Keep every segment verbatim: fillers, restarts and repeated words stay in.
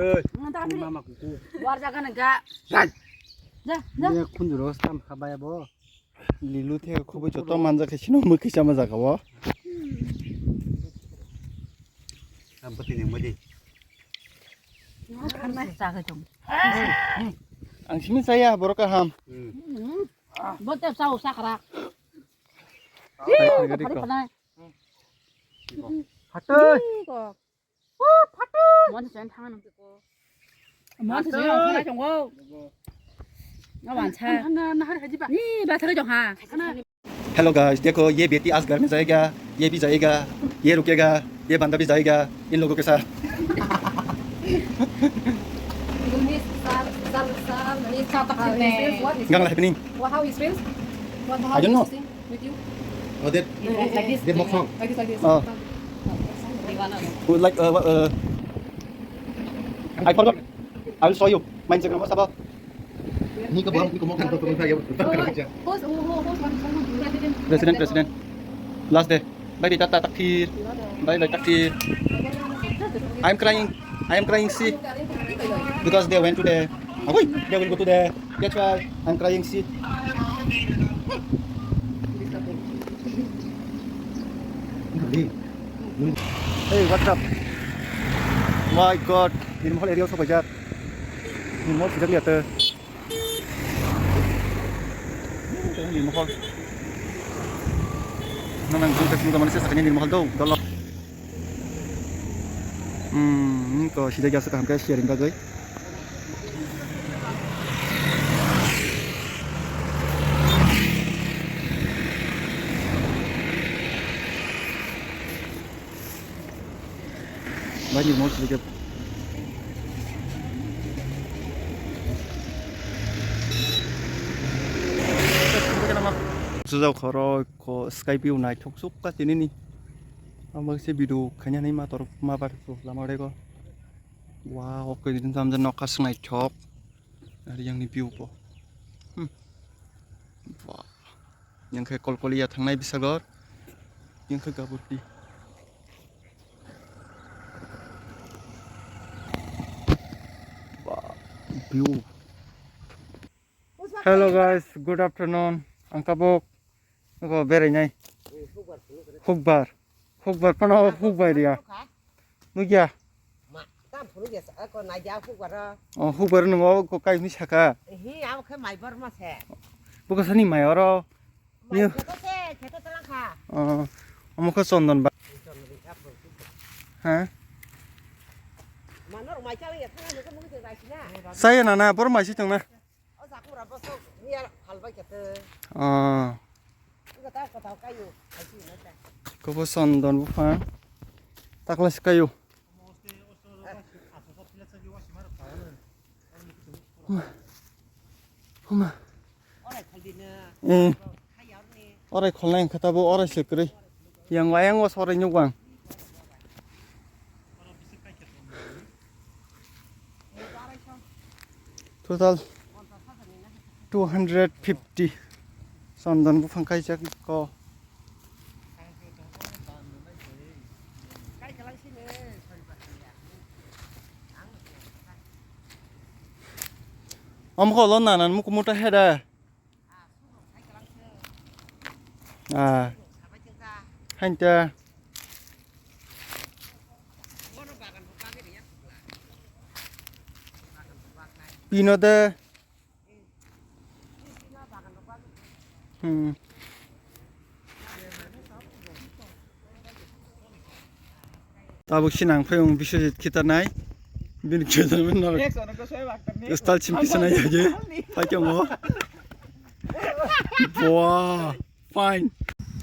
Hey, Nang ta ni mama kuku. War jaga na ga. Rai. Ja, ja. Ye khundu ro stam khabaya bo. Lilu the khubui joto manja khe sino mukhi sama jaga o. Sampati ni mudi. Nang khanai jaga jong. Ang simi saya borok kaham. Hmm. Bote sao sakra. Hai, hai, gari ko. Pari panai. Hatoi. Ih, kok. Oh, phatoi. Mon sen thang nang ko. Mon sen thang nang ko. Ngawan sa. Na, na, na, hari haji ba. Ni ba thare jong ha. Hello guys, देखो ये बेटी आज घर में जाएगा, ये भी जाएगा, ये रुकेगा, ये बंदा भी जाएगा इन लोगों के साथ। Lunes, sal, sal, sal, lunes, sal, sal, lunes, what is, gang la happening. What, how is feels? What, how I don't know. With you? Oh, that, like, like this. That mokong. Like this, like this. Oh. Like, uh, what, uh, I forgot. I will show you. My Instagram, what's about? Ni ka buang, ni ka buang kan, buang kan, ya. Host, who, who, host, one, one, one, president. President, president. Last day. Bye, tata, takdir. Bye, bye, takdir. I'm crying. I am crying, see. Because they went to the, oh, wait, they will go to the, that's why I'm crying, see. Hey, what's up? My God, Nirmahal area sopaijak. Nirmahal sijak liya te. Nirmahal. Nang nang jung kasing kamani sesa kanya Nirmahal do, dolok. Hmm, ko sida jasa kaham kaya sharing bagwi. Bagi mau sedikit. Sujau khoroi ko sky view naithok sukha tinini. Ang bakse video khaina ni ma torok ma bar tu lama rego. Wow, okay, din tam jan nokha swnai thok. Ari yang ni view po. Hmm. Wow. Yang khe Kolkolia thangnai bisagor. Yang khe Gabuti. Wow. View. Hello guys, good afternoon. Ang tabuk. Nokho berainai. Hukbar. Hukbar phano hukbai riya. Nukya. Ma, tam phunu ya sa ko na ya hukbar. Oh, hukbar nungo ko kai ni saka. Hi, abo khe mai bor ma se. Buka sani mai oro. Mai kheto se, kheto talang kha. Oh, omo khe chondon ba. Ha? Manor mai cha ya thang nokho mukhe bai sina. Saya nana, bor mai si tongna. O jakura bosok miya halbai kete. Ah. Uga ta kota kayu, kayu na ta. Kobo sondon buphang. Takla si kayu. Huma. Huma. Ora khaldina. Eh. Khayar ni. Orai kholnai wngkha tabuk orai se kwrwi. Yang ayang o sorai nukbang. Total two hundred fifty. Chondon buphang kaijak ko. Omo khe ulo nanan muku muta heda. Ah. Hain ta. Pino de. Hmm. Tabuk sinang phai wng Biswajit khitanai. Bini khitanai no. Next ono ko soi bakta ni. Stal chimpi sanai yaje. Phai khe mo. Boa. Fine.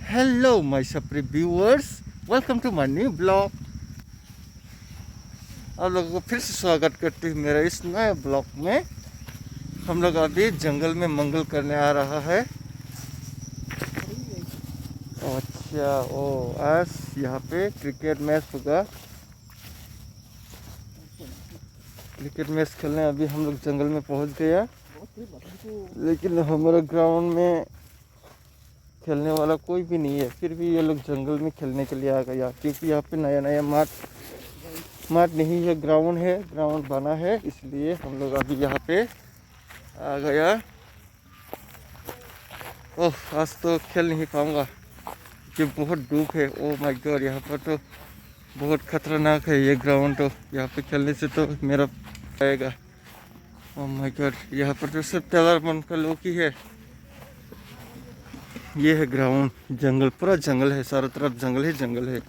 Hello my sapri viewers. Welcome to my new vlog. आप लोगों को फिर से स्वागत करती हूँ मेरा इस नए ब्लॉग में। हम लोग अभी जंगल में मंगल करने आ रहा है। अच्छा, ओ, आज यहाँ पे क्रिकेट मैच होगा। क्रिकेट मैच खेलने अभी हम लोग जंगल में पहुँच गया, लेकिन हमारा ग्राउंड में खेलने वाला कोई भी नहीं है, फिर भी ये लोग जंगल में खेलने के लिए आ गया, क्योंकि यहाँ पे नया नया माठ मैट नहीं है, ग्राउंड है, ग्राउंड बना है, इसलिए हम लोग अभी यहाँ पे आ गया। ओह, आज तो खेल नहीं पाऊंगा, ये बहुत धूप है। ओह माय गॉड, यहाँ पर तो बहुत खतरनाक है ये ग्राउंड, तो यहाँ पे खेलने से तो मेरा आएगा। ओह माय गॉड, यहाँ पर तो सिर्फ टेलर मन का लोग ही है। ये है ग्राउंड, जंगल, पूरा जंगल है, चारों तरफ जंगल ही जंगल है।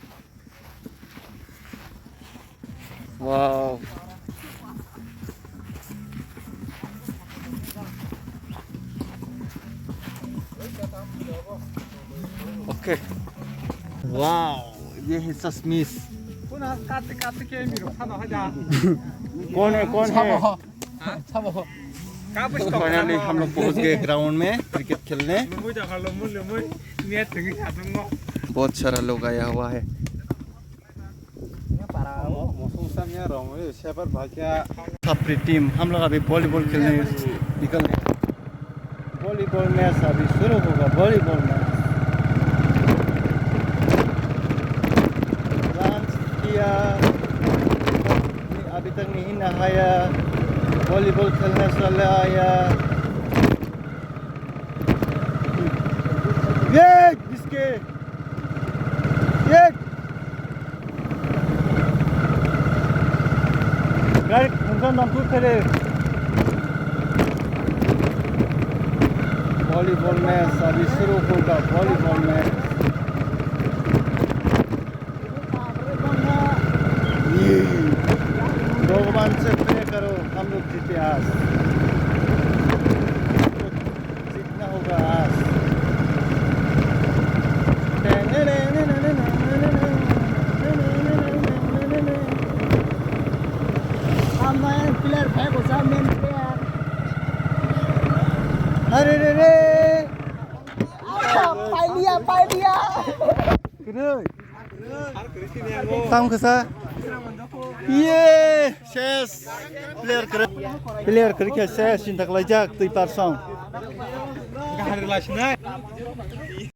वाओ। ओके। वाओ, ये है चश्मिश। कौन है, कौन है? फाइनली हम लोग पहुंच गए ग्राउंड में क्रिकेट खेलने। बहुत सारा लोग आया हुआ है। Sapri team, हम लोग अभी वॉलीबॉल खेलने निकल रहे हैं। वॉलीबॉल मैच अभी शुरू होगा, वॉलीबॉल मैच। लंच किया, अभी तक नहीं नहाया, वॉलीबॉल खेलने चला आया। ये इसके, ये गाड़ी फंक्शन दम तू तेरे। वॉलीबॉल मैच अभी शुरू होगा, वॉलीबॉल मैच। ये भगवान से प्रे करो, हम लोग जीते आज। जीतना होगा आज। Player bhai ko sab main player. अरे रे रे। पाई लिया, पाई लिया। Tamo khe sa? Ye! Ses! Player kwrwi, player kwrwi khe ses sinta khlaijak twi parsong.